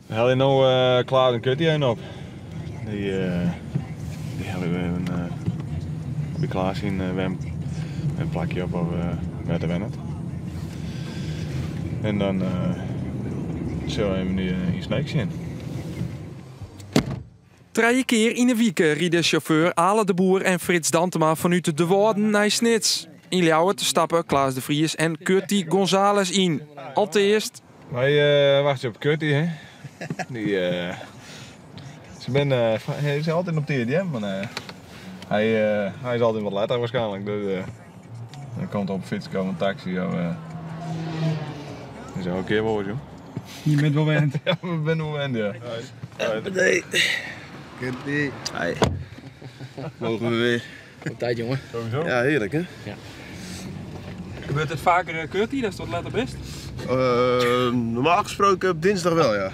We helje no Klaas en Kurtie even op. Dy dy helje we even by Klaas syn wenplakje op of wêr't er wennet. En dan sille we even yn Sneek sjen. Trije kear yn 'e wike ride sjauffeur Ale de Boer en Frits Dantema fanút De Wâlden nei Snits. Yn Ljouwert stappe Klaas de Vries en Kurtie Gonzales yn. Alteast. Wy wachtsje op Kurtie, hè. Dy, se binne, hy is altyd op tiid, hear, mar hy, hy is altyd wat letter waarskynlik. Dus dan komt op 'e fyts of in taksy of is elke kear wol ris, jong. Je bent wol wend. Ja, we binne wol wend, ja. Hey. Kurtie. Hi. Mogen we weer. Op tijd, jongen. Sowieso. Ja, heerlijk hè? Ja. Gebeurt it faker, Kurtie, datst wat letter bist? Normaal gesproken op dinsdag wel, ja.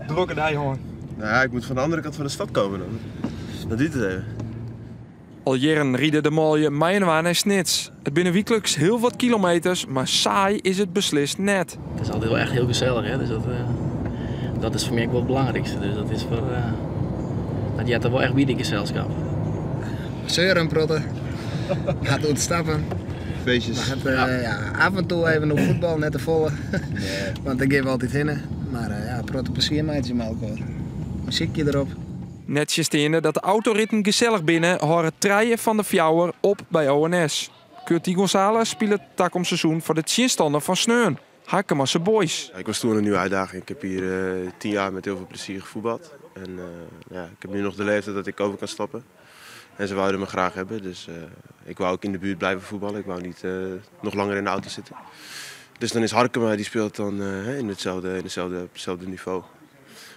Drokke dei hân. Nou ja, ik moet van de andere kant van de stad komen dan. Dan duurt het even. Al jierren ride de manlju mei-inoar nei Snits. It binne wykliks hiel wat kilometers, mar saai is it beslist net. It is altyd wol echt hiel gesellich, hè? Dus dat is foar my ek wol it belangrykste. Dus dat is foar, dat heart der wol echt by, dy geselskap. Seuren protte, hat ûntstappen. Feestjes. We hat, ja, af en toe even oer fuotbal, net te folle, want dêr gean we altyd hinne. Mar ja, protte plezier meitsje mei elkoar. Muzykje derop. Nettsjinsteande dat de autoritten gesellich binne, hâlde trije fan de fjouwer op by ONS. Kurtie Gonzales spilet takom seizoen foar de tsjinstanner fan sneon, Harkemase Boys. Ik was toe aan een nieuwe uitdaging. Ik heb hier 10 jaar met heel veel plezier gevoetbald. En ja, ik heb nu nog de leeftijd dat ik over kan stappen. En ze wouden me graag hebben, dus ik wou ook in de buurt blijven voetballen. Ik wou niet nog langer in de auto zitten. Dus dan is Harkema, die speelt dan in hetzelfde, in hetzelfde, op hetzelfde niveau.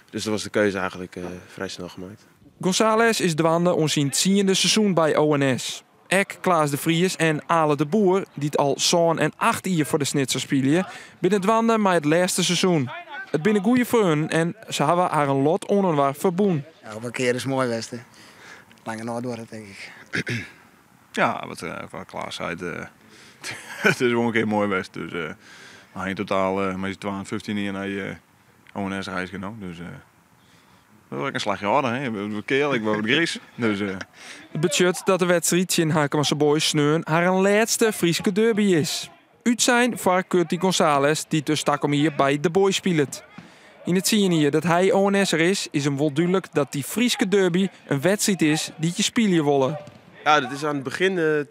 Dus dan was de keuze eigenlijk vrij snel gemaakt. Gonzales is dwaande oan syn tsiende seizoen by ONS. Ek Klaas de Vries en Ale de Boer, dy't al sân en acht jier foar de Snitsers spylje, binne dwaande mei it lêste seizoen. It binne goede freonen en se hawwe harren lot oaninoar ferbûn. Ja, op in kear is moai west, hè. Langer duorret, tink ik. Ja, wat Klaas seit, it is wol in kear moai west. Dus we ha yn totaal mei syn twaen 15 jier nei ONS reizge no. Dus dat is ek in slachje âlder, hè. Wat keal, ik word wat griis. Dus. It betsjut dat de wedstriid tsjin Harkemase Boys sneon harren lêste Fryske derby is. Útsein foar Kurtie Gonzales, dy't dus takom jier by de Boys spilet. Yn de tsien jier dat hy ONS'er is, is him wol dúdlik dat dy Fryske derby in wedstriid is dy't je spylje wolle. Ja, dat is aan het begin,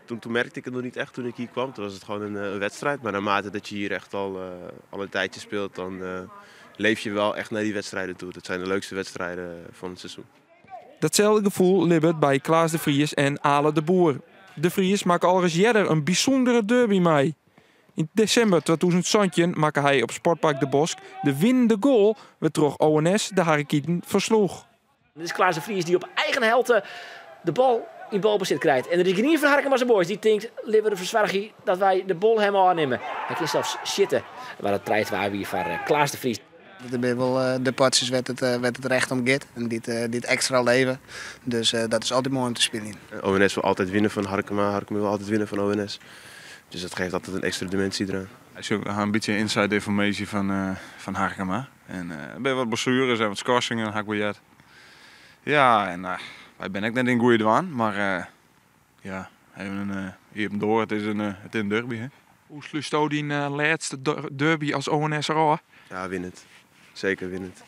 toen merkte ik het nog niet echt toen ik hier kwam. Toen was het gewoon een wedstrijd. Maar naarmate dat je hier echt al een tijdje speelt, dan leef je wel echt naar die wedstrijden toe. Dat zijn de leukste wedstrijden van het seizoen. Datselde gefoel libbet by Klaas de Vries en Ale de Boer. De Vries makke alris earder in bysûndere derby mei. Yn desimber 2017 makke hy op Sportpark De Bosk de winnende goal, wêrtroch ONS de Harrekieten fersloech. Dit is Klaas de Vries die op eigen helte de bal yn balbesit krijt. En der is gjinien fan Harkemase Boys dy't tinkt, litte we derfoar soargje dat wy de bal him ôfnimme. Hy kin sels sjitte, mar it 3-2 wie foar Klaas de Vries. Dat binne wol de potsjes wêr't it echt om giet en dy't ekstra leve. Dus dat is altyd moai om te spyljen. ONS wil altijd winnen van Harkema, Harkema wil altijd winnen van ONS. Dus dat geeft altijd een extra dimensie eraan. We ha in bytsje inside information fan Harkema. En der binne wat blessueres en wat skorsingen, ha ik wol heard. Ja, en wy binne ek net yn goede dwaan, mar ja, even in iepen doar, it is in derby. Hè? Hoe slútsto dyn lêste derby as ONS'er ôf? Ja, winnend. Zeker winnend.